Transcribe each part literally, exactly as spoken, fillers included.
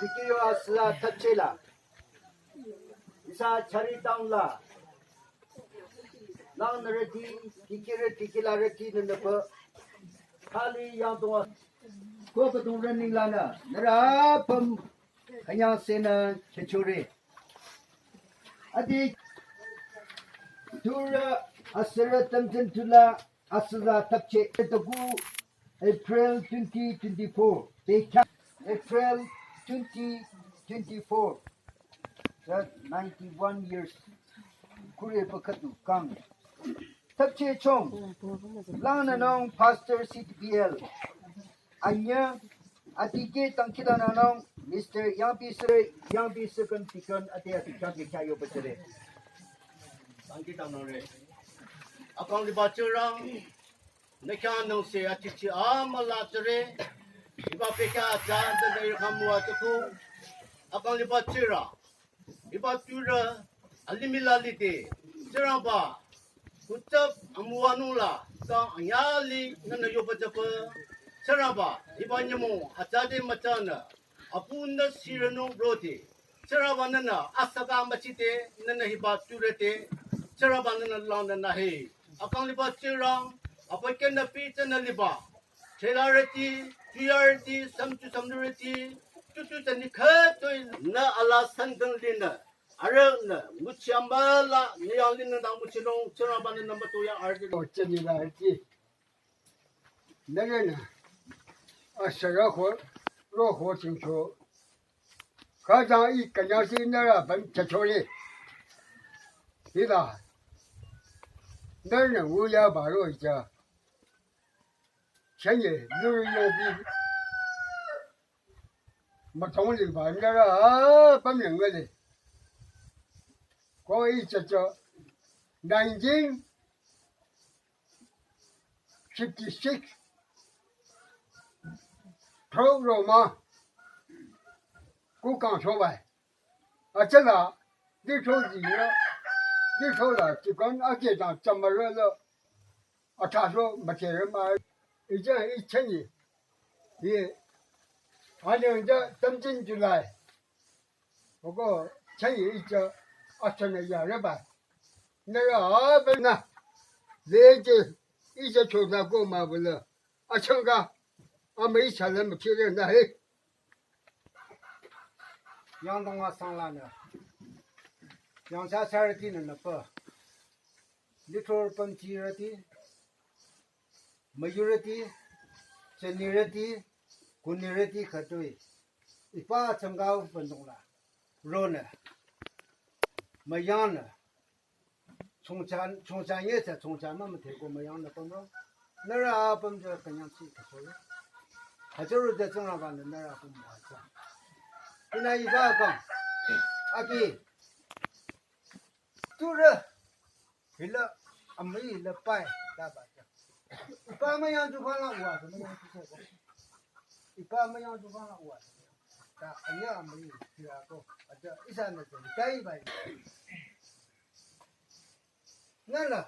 Tikiro asüla thachela. Ihsa Chari town la. Langnürüti, tikirü, tikilarüti nünüpü. Kali yangdong. Ko kadong running lanü. Nührü apüm kanyang senü chechore. Adi tura asüra tamjin tula asüla tapche. Taku April twenty twenty-four. Bekha April twenty twenty-four. That ninety-one years. Kure pakatu kang. Tapche chong. Langnanong Pastor C T P L. Anya, atike tangkila nanong, Mister Yangpi Sir, Yangpi Second Deacon, ate ati kya kya yo bachere. Tangki tanore. Akang di bachere, nekya nong se ati chi amala tere. Iba pekya aja, da da yukam wa tuku. Akang di bachere. Hiba turü alimih la lide, Tsingrangba, kutsap amüwanung la, ta anyali nünü yoba jaba, Tsingrangba, hiba nyümong atsade mütsanü, apu nü sirünung rode, Tsingrangba nünü asaka müchide, nünü hiba turü te, Tsingrangba nünü lang nünü he, akang liba Tsingrang, apa kenü pi tsünü liba, Chelarüti, tuyarüti, samchu samnürüti, tutu tsani khütoi nü ala sandang linü. Arühnü, nguchi amala, nü yang linü dang nguchi nung, Tsingrangba nü namba to yang arüti. O, tsani la arüti. Nührünü. Asüra ho, ro ho chingcho. Khütang i kanyang si nührü apüm chachole. Hila. Nührünü uya baro icha. Chanye, nührü yobi. Matong liba nührü apüm yangale. Ko i chacho. Nineteen fifty-six. Pro Roma. Kukang sobai. Achela, di cho zi la, di cho la, chikon ake dang chamara la, acha so, machera ma, ija i chani, ye, ane ja tamjin July, ogo chani ija, achana ya reba, nührü apüm nü, leje, ija cho na go ma bula, achanga, ama i salam kire na he. Yangdong asang lanü. Yangthsa thsarüti nünüpü. Lithro pümchirüti. Müyurüti. Tsanirüti. Kunirüti khütoi. Ipa tsangkau pündong la. Ronü. Müyangnü. Chongcha, chongcha nye tsü, chongcha mümüdhe ko müyangnü pümro. Nührü apüm tsü künyang si khüsore. Hütsüro tsü Tsingrangba nü nührü apüm müwajüng. Hina iba kang. Abi. Turü. Hila amüi hila pai. Daba tsü. Ipa müyang tu kala wa, müyang tu kala. Ipa müyang tu kala wa. Ta anya amüi hila ko. Aja ihsanü tsü. Tai bai. Nünü,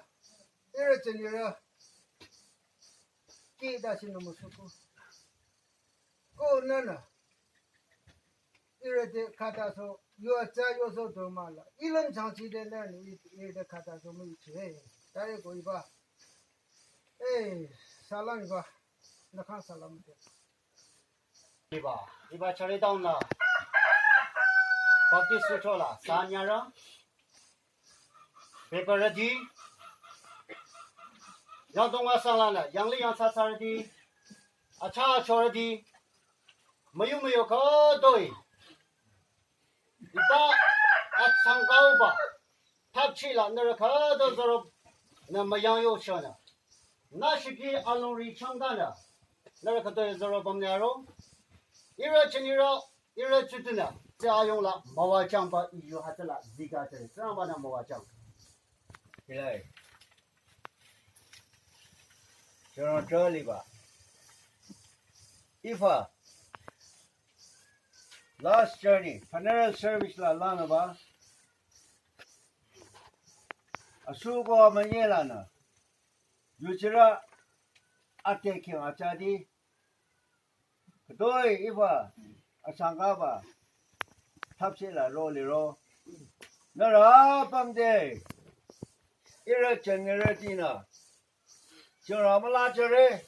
ihrü tsinirü, kida sinü müsuku. Ko nünü, ihrü te khataso, yo atsa yo so domala, ilüm changchi de nünü, i-, ihrü te khataso mü ichi, eh, tare ko iba, eh, salam iba, nükha salam de. Iba, iba Chari town la. Baptist church la, sanyara. Peparüti. Yangdong asang lanü, yangli yangthsa thsarüti. Acha achorüti. Müyu müyu khütoi. Iba atsangkauba. Thapchi la nührü khüto zoro nü müyang yo chonü. Nü shiki alongri changdanü. Nührü khüto zoro bamnyaro. Ihrü tsinirü, ihrü chutunü. Tsü ayong la müwajüngba yu hütsüla zika tsü. Tsingrangba nü müwajüng. Hilai. Tsingrang chaliba. Ifa. Last journey, funeral service la lanüba. Asuko amanye lanü. Yuchira ate kyo achadi. Khütoi iba asangkaba. thapsela ro liro. Nührü apüm te ihrü jünirütinü Tsingrangba la jüre,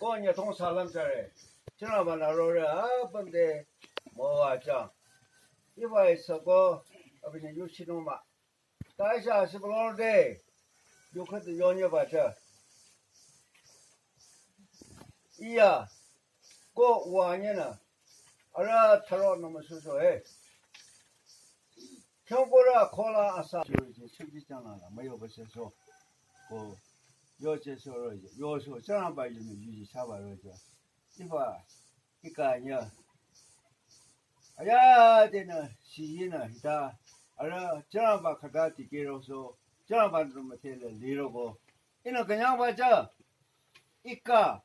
ko nyütong salam jüre. Tsingrangba-nü rore apüm te müwajüng. Hiba ihsa ko abinü yuchinung mah. Ta ihsa sibülung te yu khüdu yonyiba tsü, iya, ko wanyinü arüh tharo nü müsuso e. Khyang korü kola asa sürüje sürüji jangla la müyoba seso. Ko yoje sürüje yoso Tsingrangba yunü yuji saba rüje. Hiba ikanyü aya tenü shiyinü hita arüh Tsingrangba khüta tikehroso Tsingrangba-nü müdhele liroko. Ihnü künyangba tsü ika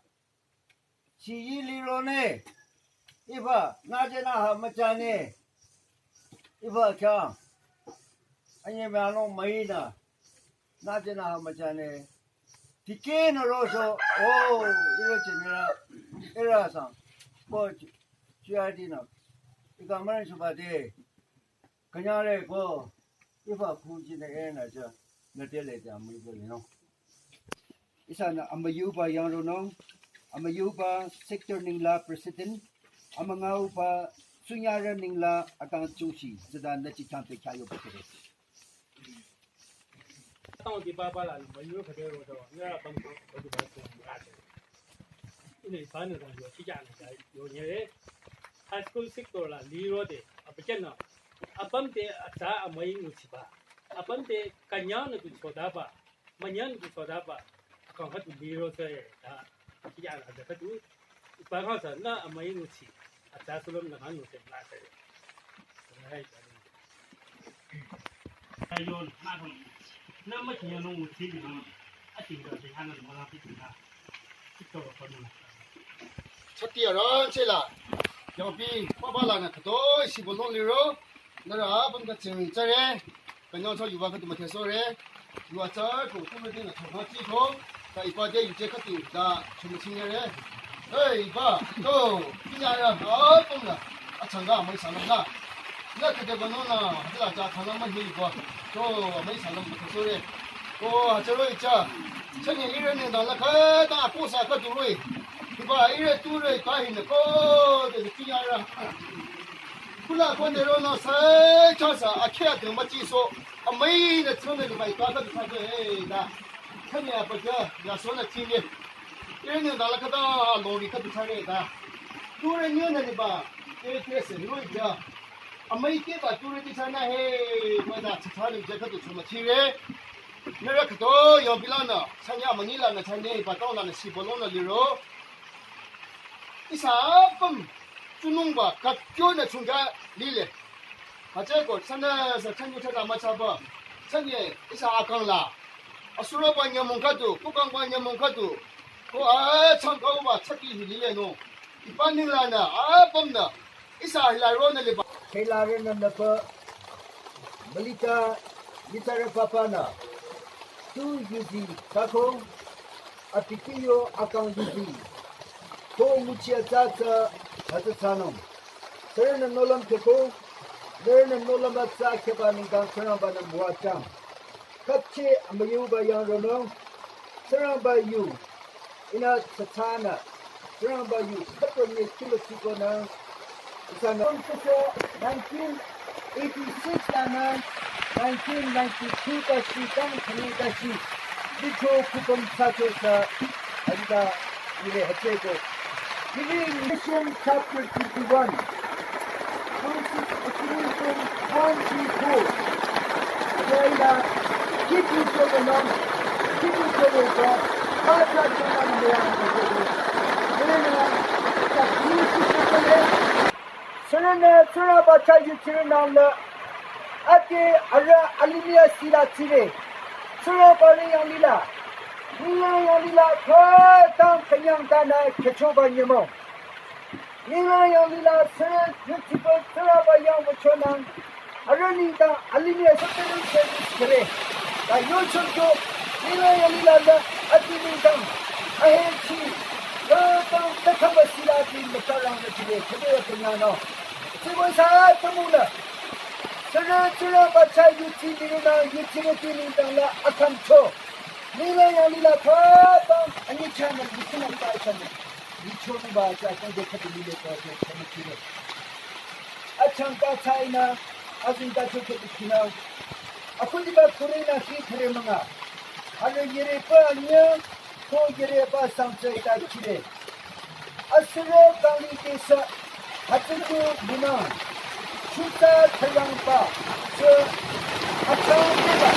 shiyi lirone. Hiba nüjenü ha müjane. Hiba khyang anyemüyanung müinü nüjenü ha müjane. Tikehnü roso, o, ihrü jünirü, ihrü sang, ko ju-, juyadinü ika mürang suba te künyangre ko, hiba khujinü enü tsü nüdhele te amüiba linung. Ihsanü amüyuba yangronung, amüyuba sector nengla president, amüngauba sunyarü nengla akang chungshi, tsüta nüchi khyang te khyah yoba kere. Tang di baba la nü müyu khüde rodo, nührü apüm ko, ko di ba ko, nührü. Ihnü ibanü dang yo, chijanü dang yo nyere. High school sector la lirode, abükyünü apüm te atsa amüi nguchiba. Apüm te künyangnü du chodaba, münyangnü du chodaba, akang khüdu lirose, ta, chijanü dang khüdu, iba khangsü nü amüi nguchi, atsa sulüm nü kang nguchi, nü se. Nü hai, ta, Chati aran chela. Yangpi papa lanü khütoi sibülung liro. Nührü apüm ta tsing tsare. Künyangcho yuva khüdu müdhe sore. Yuva tsar ko, ko müdhe nü thoma chi ko. Ta iba te yuje khüdu ta chumuchinyare. Hey, iba, to, kinyara, apüm la. Achanga amüi salam la. La khüde banona, hütsüla cha khalam mühi ko. To, amüi salam müdhe sore. Ko, hütsüro icha. Chanye ihrü nengdang la khüta ko sa khüdu roi. Hiba ihrü tu roi ka hinü ko, de kinyara. Kula ko ne ro na sa cha sa, akhya de müchiso. Amüinü tsünü liba iba khüdu khüdu, hey, da. Chanye apa cha, ya so na chinye. Ihrü nengdang la khüta lori khüdu chare da. Tu roi nyonü liba, ihrü kese roi cha. Amüi keba tu roi ti chana he, mada chachani je khüdu chuma chire. Nührü khütoi yangpi lanü, chanye amünyi lanü chanye iba tang lanü sibülung nü liro. Ihsa apüm tsunungba kakyonü chungja lile. Hütsüeko sünü sü chanye chata müchaba. Chanye ihsa akang la. Asuraba nyümong khüdu, kukangba nyümong khüdu. Ko achangkauba chati hi lile no. Iba nenglanü apümnü ihsa hila ronü liba. Khela renü nüpü mülita nyitsarü papanü tu yuzi thsako, abi kihyo akang yuzi ko nguchi atsa tsü hütsü thsanung. Sürünü nohlüm kheko, nührünü nohlüm atsa kheba nengdang Tsingrangba-nü müwajüng. Khüpcheh amüyuba yangronung, Tsingrangba yu, ihnü tsatsanü, Tsingrangba yu khütoi nye kilo chikonü, ihsanü. Kongsoso nineteen eighty-six lanü nineteen ninety-two tashi, kang khani tashi, licho kupüm sacho sa, anda, ile hütsüeko. Revelation chapter twenty-one, verses three to twenty-four. Kaya, kipi chobo nang, kipi chobo ka, kata chana mea chobo. Nena, ta kipi chobo le. Sürünü Tsingrangba chah yuchirü nangla, ati arüh alimih asila tsire. Tsingrangba ri yanglila, nila yanglila, khütang künyang tanü khyüchoba nyümong. Nila yanglila sürü yutipü Tsingrangba yang wüchonang, arüh nengdang alimih asüpürü service khyüre. Ta yochoncho, nila yanglila la ati nengdang, ahechi, khütang takhaba sila ati mütarang rüchire, khüde ya künyangnung. Tsimung sa tümula. Sürü tsurü bacha yuchi niruna yuchi rüti ningdang la akham cho. Nila yang lila khatang anyi chana yuchi nang ta chana. Yucho ni ba cha kong de khati nile ko de chana chile. Achang ka chaina azin ta cho khati kina. Akuti ba kure na hi kure manga. Alo yere pa anya ko yere pa samchai ta chile. Asürü kangli kesa hütsütu münang. Shutsa thayangba tsü achang deba.